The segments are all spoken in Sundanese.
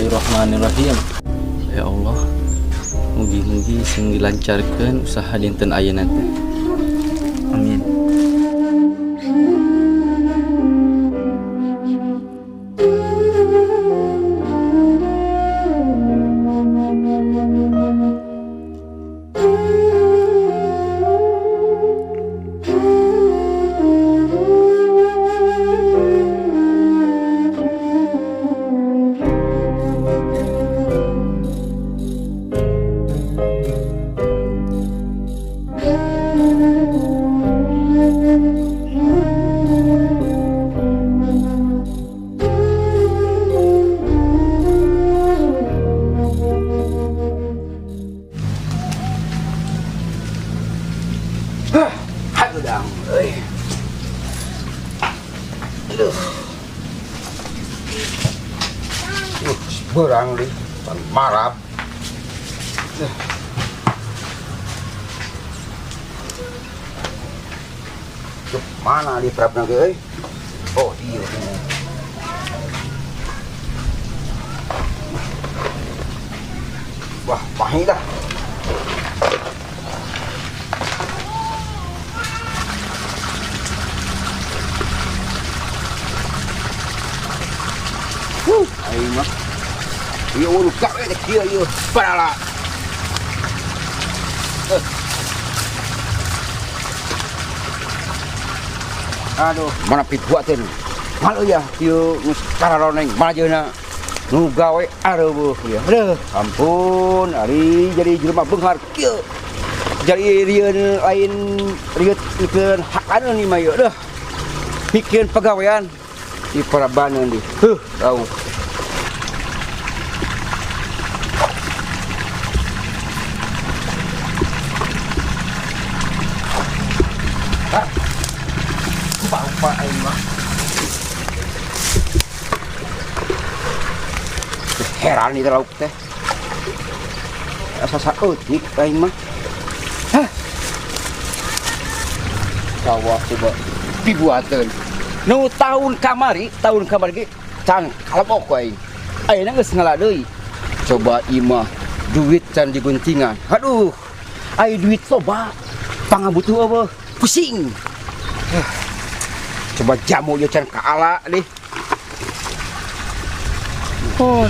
Bismillahirrahmanirrahim. Ya Allah, mugi-mugi sing dilancarkan usaha dinten ayeuna teh. Amin. Hageudang euy. Aduh. Beurang deui, pan marab. Duh, mana di prapna ge euy? Oh, iya. Wah, pahi dah. Huh, aing mah. Ieu urut gawe teh kieu ieu. Parala. Eh. Aduh, mana pibuateun. Malu ya kieu geus kararoneng majeuna nu gawe areueuh ya. Aduh, ampun, ari jadi jelema beunghar kieu. Jadi rieun lain rieut pikeun hakaneun ieu mah ieu. Aduh. Pikeun pagawean di parabaneun di. Heuh, rauh. Rupa-rupa aing mah. Heran itu lauk teh. Asa saeutik aing mah. Hah. Sawah coba dibuateun. Nu tahun kamari ge can kalebok ku aing. Ayeuna geus ngala deui. Coba imah duit can diguntingan. Aduh. Ai duit loba. Pangabutuh eueuh. Pusing. Coba jamu ieu can kaala deh. Oh.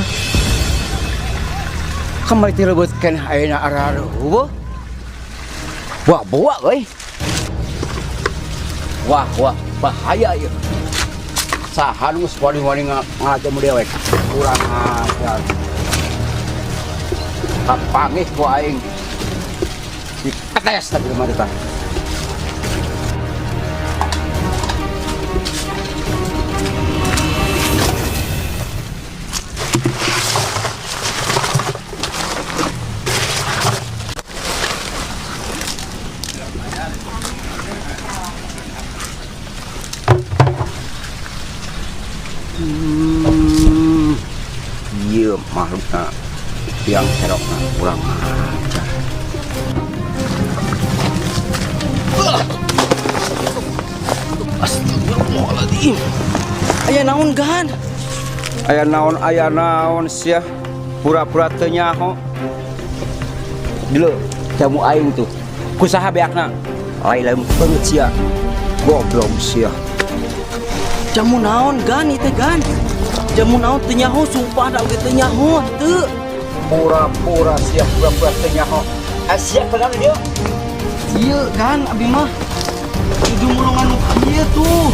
Kamari teh leubeut keneh ayeuna arareueuh. Wah, boa euy. Wah, wah, bahaya ieu. Saha nu geus wani-wani ngajamu dewek. Kurang ajar. Kapangih ku aing. Dipetes tadi mah teh. Ieu makhlukna yang serokna kurang ajar. Astagfirullahaladzim. Aya naon gan? Aya naon sia pura-pura teu nyaho. Dulu jamu aing tuh. Kusaha beakna? Lain banget sia. Goblok sia. Jamu naon gan ieu teh gan? Jamu naon teu nyaho, sumpah da oge teu nyaho teu. Pura-pura sia, pura-pura teu nyaho. Sia kenal dia? Ieu gan abi mah. Nuju mulungan nu kieu tuh.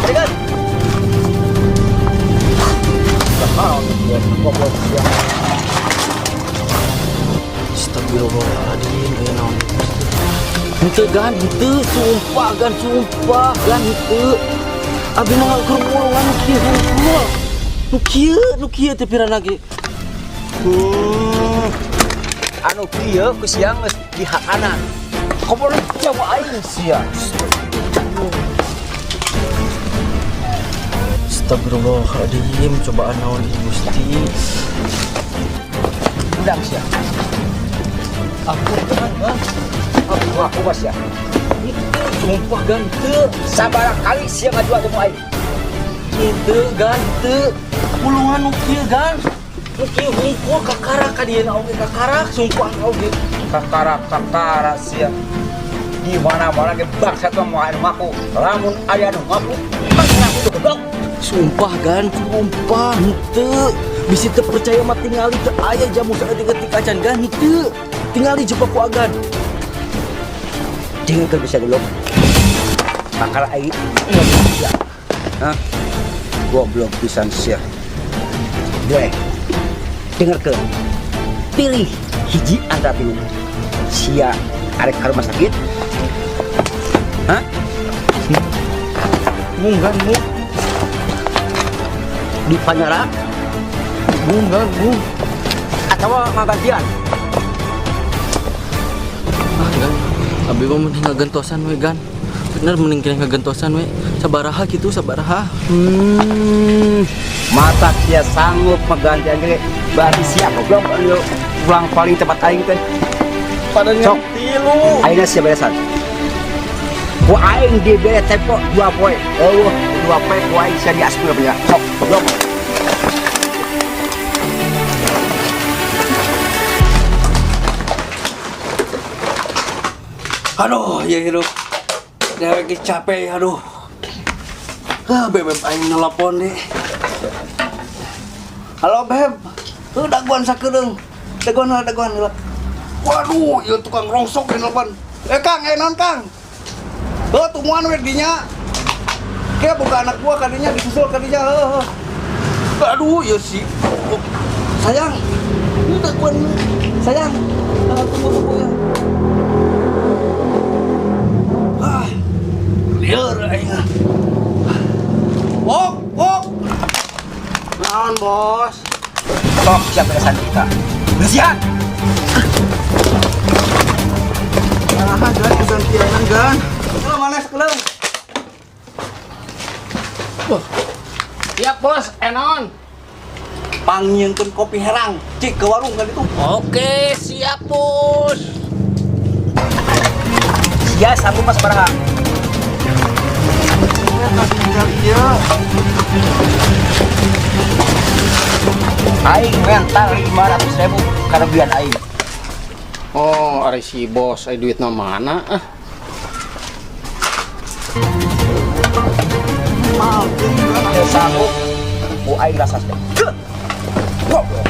Gan. Goblok sia. Astagfirullahaladzim, aya naon? Henteu gan, henteu, sumpah gan, sumpah gan henteu. Abi mah keur mulungan nu kieu hungkul. Nu kieu teh pirana ge. Anu kieu ku sia geus dihakanan. Komo jamu aing sia. Astagfirullahaladzim, cobaan naon ieu Gusti. Udang sia. Aku gan, gan. Aku aku sia. Sumpah gan teu. Sabaraha kali sia ngajual jamu aing. Henteu, Gan, henteu. Pulungan nu kieu, Gan. Nu kieu hungkul kakarak ka dieuna oge kakarak, sumpah oge. Kakara kakara sia. Di mana-mana ge bangsa tuh mau anu ngaku. Lamun aya nu ngaku, ngaku tuh goblok. Sumpah, Gan, sumpah henteu. Bisi teu percaya mah tingali teu aya jamu saeutik-eutik acan, Gan, henteu. Tingali jebak ku Agan. Dengarkeun bisa goblok. Kakara aing sia. Hah? Goblok pisan sia. Deh. Dengarkeun. Pilih hiji antara tilu. Sia arek ka rumah sakit. Hah? Mung, Gan, mung. Di penjara Mung, Gan, mung. Atau ngagantian? Ah, Gan. Abi mah mending ngagentosan we, Gan. Bener mending kena ngagentosan we. Sabaraha gitu, sabaraha. Mata sia sanggup menggantian ge berarti sia goblok anu pulang paling tempat aing teh. Pada Sok. tilu. Ayeuna sia beresan. Ku aing dibere tempo 2 poe. Eueuh, 2 poe ku aing sia diasupkeun penjara. Sok, goblok. Aduh, ya hidup. Dewek ge capek, aduh. Ah, beb, beb aing nelpon deh. Halo, Beb. Tuh dagoan sakedeung. Dagoan heula, dagoan heula. Waduh, ieu tukang rongsok di nelpon. Eh, Kang, eh naon, Kang? Heuh, tumuan we dinya. Kayak buka anak buah kadinya disusul kadinya, heuh. Aduh, ieu si. Oh, sayang. Ini dagoan sayang. Ah, tunggu tunggu ya. Ah, lieur aing. Wok, wok. Naon, Bos? Sok sia beresan kita. Bersihan. Ah, Gan, kegantianan, Gan. Kalau mana sekelem? Siap bos, enon. Pangnyieunkeun kopi herang, cik ke warung kan itu. Oke, siap bos. Sia sanggup mas sabaraha? Iya. Aing mental 500 ribu kelebihan aing. Oh, ari si bos, ai duitna mana ah? Maaf, Teu sanggup ku aing rasas teh. Goblok.